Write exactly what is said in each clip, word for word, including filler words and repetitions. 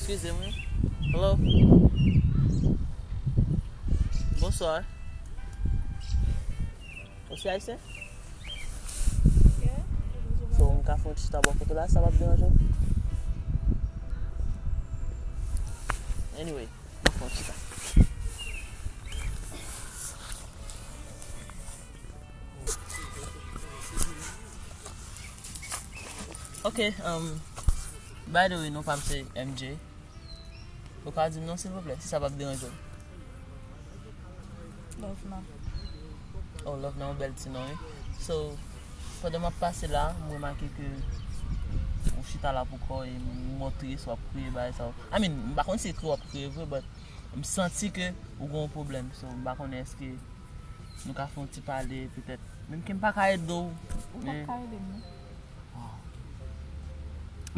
Excusez-moi. Hello. Bonsoir. Ou se ayisyen? Yeah. So, m ka fè yon ti chita bò kote w la, sa p ap deranje w? Anyway, m ap fè yon chita. Ok, um, by the way, non pa m se M J. Ou ka di m non, silvouplè, si sa p ap deranje w? Lovna. Oh, Lovna, yon bèl ti non, wi. So, pandan m ap pase la, m remake ke ou chita la poukò w e m montre si w ap kriye, bagay sa yo. I mean, m pa konn si se kriye w ap kriye vre, but m santi ke ou gen yon pwoblèm. So, m pa konnen èske nou ka fè yon ti pale, petèt. Menm ke m pa ka ede w, men. Ou pa ka ede m, non.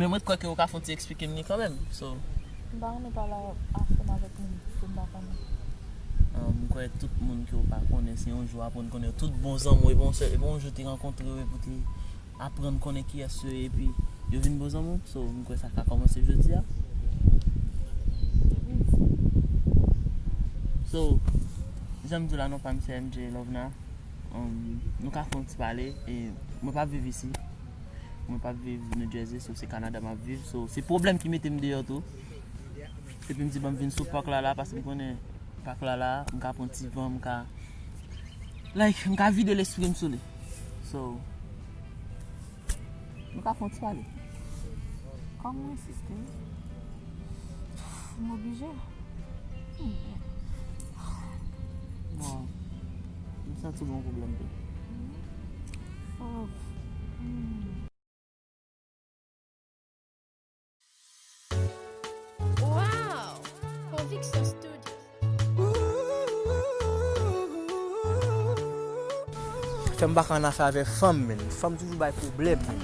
Men mwen t kwè ke ou ka fè yon ti eksplike m li kanmenm. So, m pa renmen pale afè m avèk moun ke m pa konnen. Ah, m kwè tout moun ke w pa konnen, se yon jou w aprann konnen yo. Tout bon zanmi w, epi yon sèl, epi yon jou te rankontre yo, epi w te aprann konnen kiyès yo ye, epi yo vin bon zanmi w. So, m kwè sa ka kòmanse jodi a. So, jan m di w la, non pa m se M J Lovna. Um, nou ka fè yon ti pale, e mwen p ap viv isi. Mwen p ap viv New Jersey, so se Kanada m ap viv. So, se pwoblèm ki mete m deyò tou. Epi m di, "Ban m vin sou park la la," paske m konnen park la la, m ka pran ti van, m ka, like, m ka vide lespri m sou li. So, nou ka fè yon ti pale. Kòm ou ensiste, m oblije. Bon, m santi w gen yon pwoblèm tou. Oh. Hmm. Wow! Conviction Studio. Fè m pa ka annafè avè fanm, menn. Fanm toujou bay pwoblèm, menn.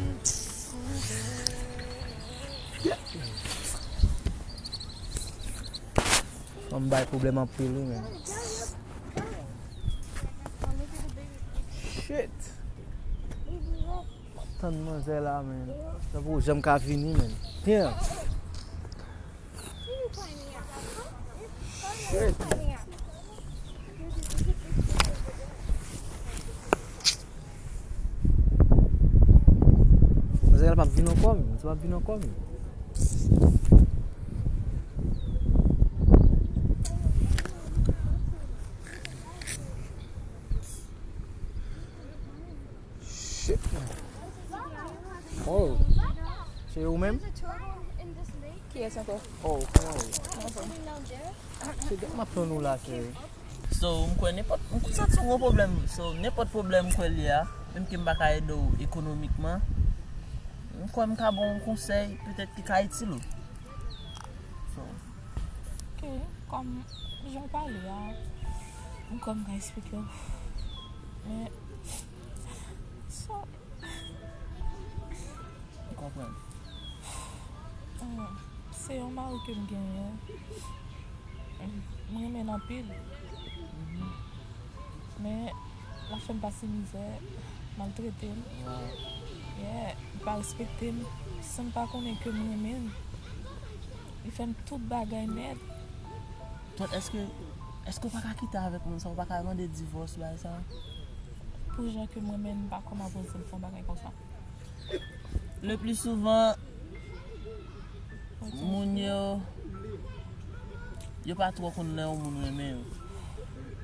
Fanm bay pwoblèm anpil, wi, menn. Shit. M ap tann manzè la, menn. Tanpou janm ka vini, menn. Damn. Shit. Manzè la p ap vin ankò, menn. Li p ap vin ankò, menn. Shit, man. Oh. Se ou menm? Kiyès ankò? Oh, kòman ou ye? Se gèt m ap tann ou la, cheri. So, m kwè nenpòt, m santi w gen pwoblèm. So, nenpòt pwoblèm m kwè l ye a, menm ke m pa ka ede w ekonomikman, m kwè m ka ba w yon konsèy, petèt ki ka itil ou. So. Ok, kòm jan w pale a, m kwè m ka eksplike w. Men, so, M konprann. Ah, se yon mari ke m genyen. M renmen l anpil. Mhm. Men, l ap fè m pase mizè, maltrete m. Wow. Yeah, li pa respekte m. San m pa konnen ke m renmen l. Li fè m tout bagay nèt. Donk, èske, èske w pa ka kite avèk moun sa? W pa ka mande divòs, bagay sa? Pou jan ke m renmen l, m pa kwè m ap oze m fè yon bagay konsa. Le pli souvan, moun yo, yo pa twò konn lè yon moun renmen yo.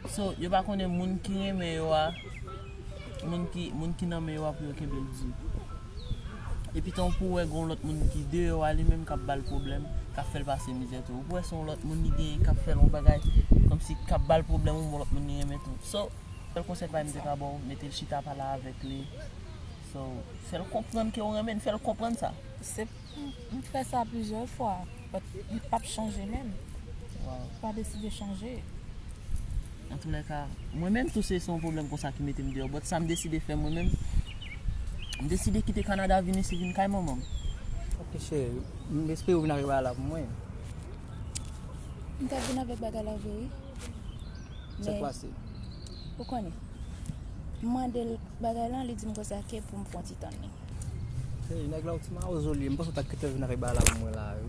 So, yo pa konnen moun ki renmen yo a, moun ki, moun ki nan men yo a pou yo kenbe l di. Epi tan pou wè gon lòt moun ki deyò a li menm k ap ba l pwoblèm, k ap fè l pase mizè tou. Ou pou wè se yon lòt moun li genyen k ap fè l yon bagay, kòmsi k ap ba l pwoblèm, yon lòt moun li renmen tou. So, sèl konsèy pa m te ka ba w, mete l chita pale avèk li. So, fè l konprann ke w renmen l, fè l konprann sa. Se, m, m fè sa plizyè fwa, but li p ap chanje menm. Wow. Li pa deside chanje. Antoulèka, mwen menm tou se, se yon pwoblèm konsa ki mete m deyò. But sa m deside fè mwen menm, m deside kite Kanada vin isit, vin kay manman m. Ok, cheri, m espere w vin avèk bagay la pou mwen. M t ap vin avèk bagay la vre, wi. Sa k pase? Ou konnen. M mande l bagay lan, li di m konsa ke pou m fè yon ti tann li. Hey, nèg la, ou ti mawozo li ye. M panse w t ap kite l vin avèk bagay la pou mwen la, wi.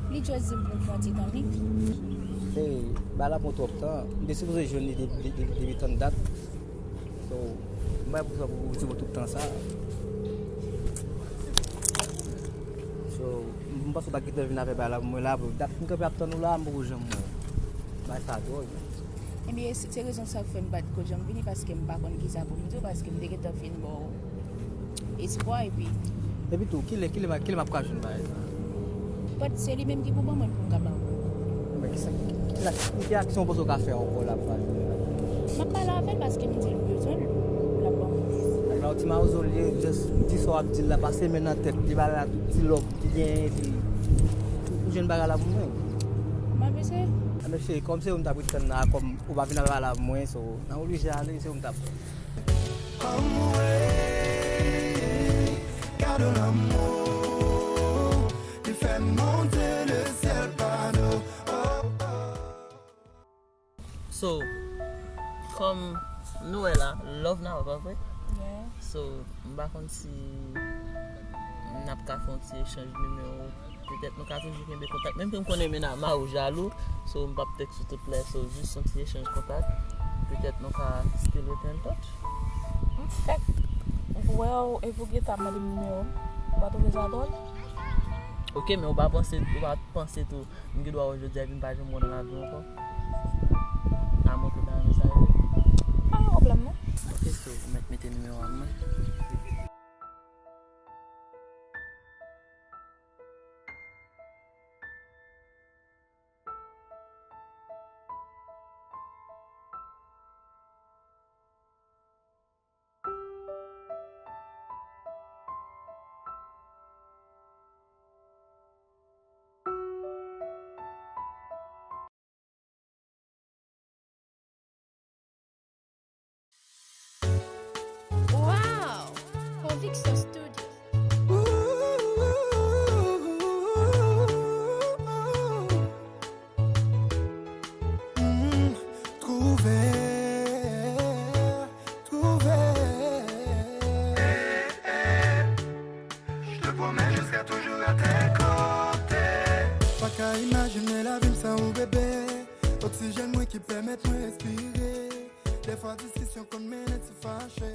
Li just di m pou m fè yon ti tann li. Hey, bagay la pran twòp tan. M te sipoze jwenn li de-, de-, de-, depi tann dat. So, m bay pou sa pou, pou, pou tout tan sa. So, m panse w t ap kite l vin avèk bagay la pou mwen la, pou dat m kanpe ap tann ou la, m poko janm wè w. Bagay sa dwòl. Ebyen, se, se rezon sa k fè m pa t ko janm vini, paske m pa konn kisa pou m di w, paske m te gentan fin ba w espwa, epi. Epi tou, kilè, kilè m a, kilè m ap ka jwenn bagay sa? But se li menm ki pou ban mwen l pou m ka ba w. Men kisa, ki, ki, ki, ki aksyon w panse w ka fè ankò la pou pa jwenn bagay? M ap pale avè l paske m di l m bezwen l, l ap ban mwen. Nèg la, yon ti mawozo l ye, just di sa w ap di l la, pase men nan tèt li, bagay la, tout ti lòb ki genyen, epi ou jwenn bagay la pou mwen. M ap eseye. Anben cheri, kòm se ou m t ap ret tann la, kòm ou pa vin avè bagay la pou mwen, so, nan oblije ale, se ou m t ap tann. Anmwe, gade lanmou, li fè monte le syèl pa do. Oh, oh. So, kòm nou wè la, love nan pa vre? Yeah. So, m pa konn si n ap ka fè yon ti echanj nimewo. Petèt nou ka toujou kenbe kontak. Menm ke m konnen Mena, mari w jalou, so m p ap tèks ou tout lè, so jis yon ti echanj kontak. Petèt nou ka still rete an touch. M fèk wè w epi w gentan ap mande m nimewo m. Ou pa twouve sa dwòl? Ok, men ou pa panse, ou pa panse tou, m gen dwa wè w jodi a epi m pa janm wè w nan lavi ankò? Amò, ou ta renmen sa rive? Pa gen pwoblèm, non. Ok, so, ou mèt mete nimewo a m nan. Wow! Conviction Studio. Mm, twouve, twouve. Je te promets, je serai toujours à tes côtés. Pa ka imajine lavi m san ou, bebe. Oksijèn mwen ki pèmèt mwen respire. Dèfwa diskisyon konn mennen ti fache.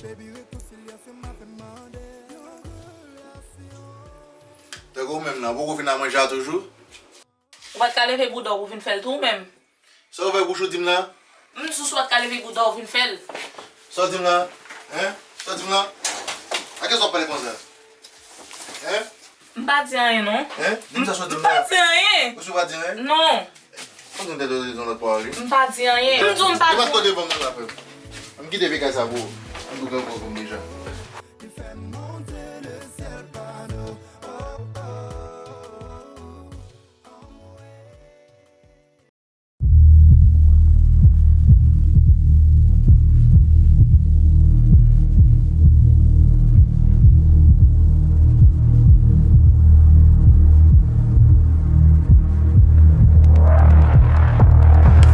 Baby, rekonsilyasyon m ap mande. Yon relasyon. Tankou ou menm nan, ou poko fin al manje a toujou? Ou pa t ka leve bouda w pou vin fè l tou ou menm? Sa w fè bouch ou di m la? M di w si w pa t ka leve bouda w vin fè l. Sa w di m la? Hein? Sa w di m la? A kiyès w ap pale konsa? Hein? M pa di anyen non. Hein? Di m sa w di m la. M pa di anyen. Ou si w pa di anyen? Non. Ou di m tèt ou di yon lòt pawòl wi. M pa di anyen. M di w m pa di anyen. Demat kò devan mwen la frè m. Ann kite vye kay sa pou ou. Ann koupe yon kò pou m deja.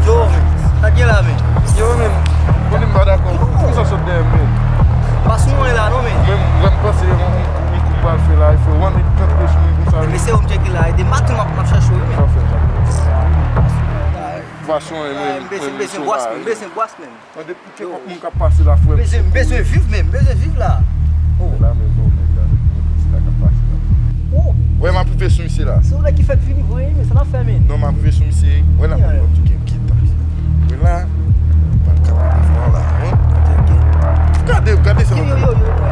Yo, sa k gen la, men? Yo, men, konnen m pa dakò. Poukisa w sot dèyè m, men? Pa sou mwen la, non, men. Men, mwen, m panse yon, yon, yon kou pral fè la, e fò w annik kanpe sou mwen konsa. Men se ou m tcheke la, e de maten m ap, m ap chache w, men. Sa fè sa. Fason, men, m bezwen, m bezwen bwas, men, m bezwen bwas, men. Mande pou kenpòt moun k ap pase la, frè m. M bezwen, m bezwen viv, men, m bezwen viv la. Oh. La, men, bon, men, la, men, sa k ap pase la. Oh. Wè, m ap rive sou misye la. Se ou nèg ki fèk vini, vre, men sa n ap fè, men. Non, m ap rive sou misye. Wè, la, men, bon, m di, gen kita. Wè, la, m pa kapab fè la, hein. Gade, gade sa. Yo, yo, yo, yo.